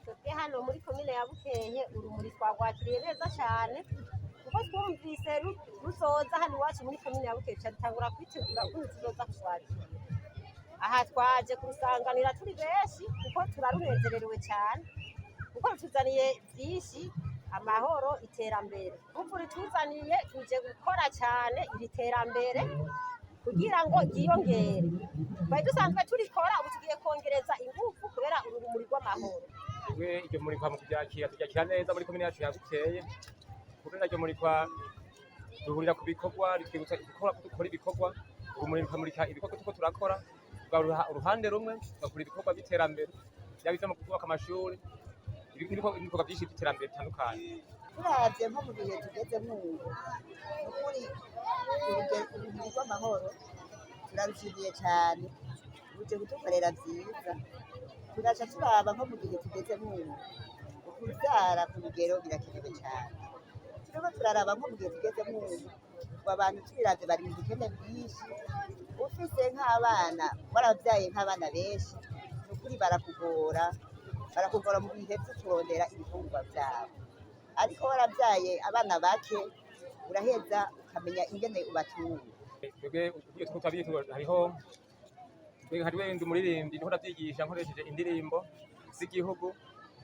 Twebwe hano muri komine ya Bukeye urumuri twagwakiriye neza cyane, kuko twumvise ruzoza hano iwacu muri komine ya Bukeye, dutangura kwitegura ukuntu tuzoza kurwakira. Aha twaje kurusanganira turi benshi kuko turarunezererewe cyane, kuko rutuzaniye byinshi: amahoro, iterambere. Ubu rituzaniye, tuje gukora cyane iri terambere kugira ngo ryiyongere. Twari dusanzwe turikora, ubu tugiye kongereza ingufu kubera uru rumuri rw'amahoro. Twebwe iryo murikwa mu kuryakira, turyakira neza muri komine yacu ya Bukeye, kuko naryo murikwa duhurira ku bikorwa, ritwibutsa gukora, dukora ibikorwa. Urumuri rukamurika ibikorwa turiko turakora. Tugaruha uruhande rumwe, tugakora ibikorwa by'iterambere, yaba ivyo mu kubaka amashuri, ibikorwa vyinshi by'iterambere bitandukanye. Turavye nko mu bihe tugezemwo ubu, ni ukuri urumuri rw'amahoro turarushimiye cane, ruje kudukorera vyiza. Tugaca turaba nko mu gihe tugezemwo ubu, ukuvyara ku rugero birakenewe cane. Turiko turaraba nko mu gihe tugezemwo ubu, ubu abantu tubiravye bari mu bukene bwinshi. Ufise nk'abana, waravyaye nk'abana benshi, ni ukuri barakugora, barakugora mu bihe vyo kurondera ibifungurwa vyabo. Ariko waravyaye abana bake, uraheza ukamenya ingene ubatunga. Twebwe uburyo turiko turabizi, hariho twebwe, hariho ndi umuririmbyi, niho ndavyigisha nkoresheje indirimbo z'igihugu.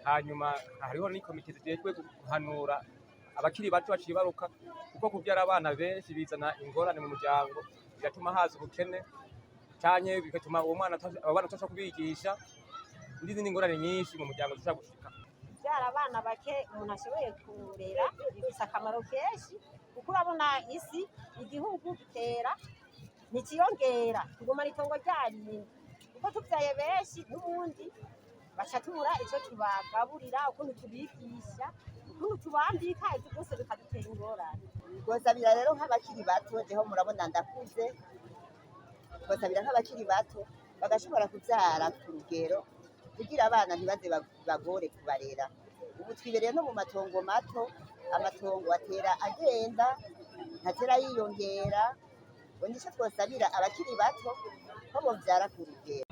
Hanyuma hariho n'ikomite zijejwe guhanura abakiri bato bacibaruka, kuko kuvyara abana benshi bizana ingorane mu muryango, bigatuma haza ubukene canke bigatuma uwo mwana abo bana utashobora kubigisha, n'izindi ngorane nyinshi mu muryango zishobora gushika. Kubyara abana bake umuntu ashoboye kurera bifise akamaro kenshi, kuko urabona isi, igihugu gitera ntikiyongera, tugumana itongo ryarindi, kuko tubyaye benshi n'ubundi baca tubura icyo tubagaburira, ukuntu tubigisha, ukuntu tubambika, ibyo byose bikadutera ingorane. Twosabira rero nk'abakiri bato, jeho murabona ndakuze, twosabira nk'abakiri bato bagashobora kuvyara ku rugero kugira abana ntibaze bagore kubarera. Ubu twibereye no mu matongo mato, amatongo atera agenda, ntatera yiyongera. Ngo nico twosabira abakiri bato ko bovyara ku rugero.